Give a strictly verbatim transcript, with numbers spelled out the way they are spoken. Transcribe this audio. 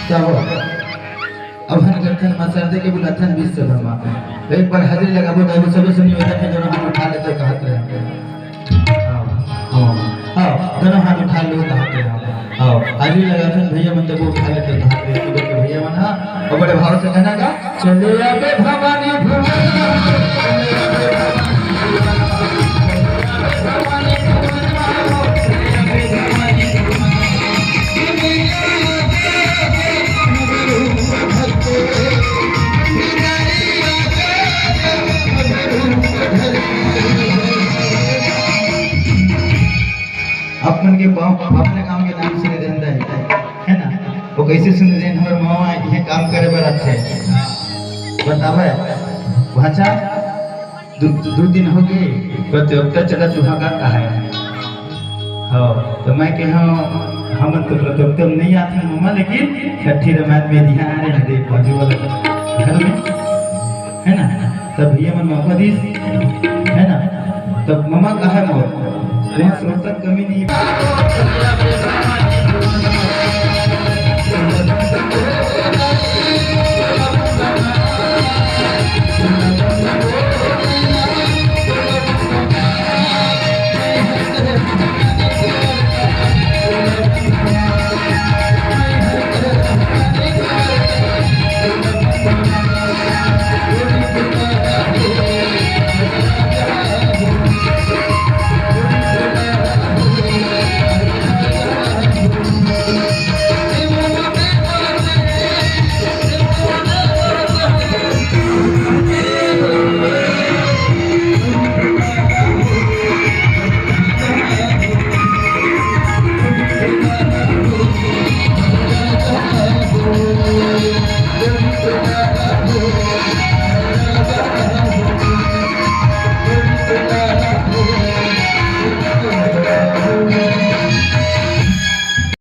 तब अब हन करथन, मास्टर दे के बुलाथन बीच सभा मा। एक बार हाजिरी लगाबो, त सबे से निवेदन हे, दोनों हाथ उठा लेते कहत रहे। हाँ, हाँ, हाँ, दोनों हाथ उठा लो कहत रहे। हाँ, हाजिरी लगाथन भैया मन, तब उठा लेते कहत रहे। तो भैया मन, हाँ, और बड़े भाव से कहना का, चले आगे भवानी भुवन। अपन के गाँव, अपने गाँव के नाम सुने रहता है, है ना? वो कैसे सुने रहे, हमारे मामा ये काम करे बर आथे। बतावे, भांचा, दू, दू दिन हो गए, प्रतियोगिता चलत, तुहा का कहा है? हाँ, तो मैं कहा, हम तो प्रतियोगिता में नहीं आते हैं मामा, लेकिन छठी रामायण में ध्यान रहे, देख, बाजू वाला घर में, है ना? तब भैया मन मौका दीस, है ना? तब मामा कहा मोर, वहाँ श्रोता कमी नहीं।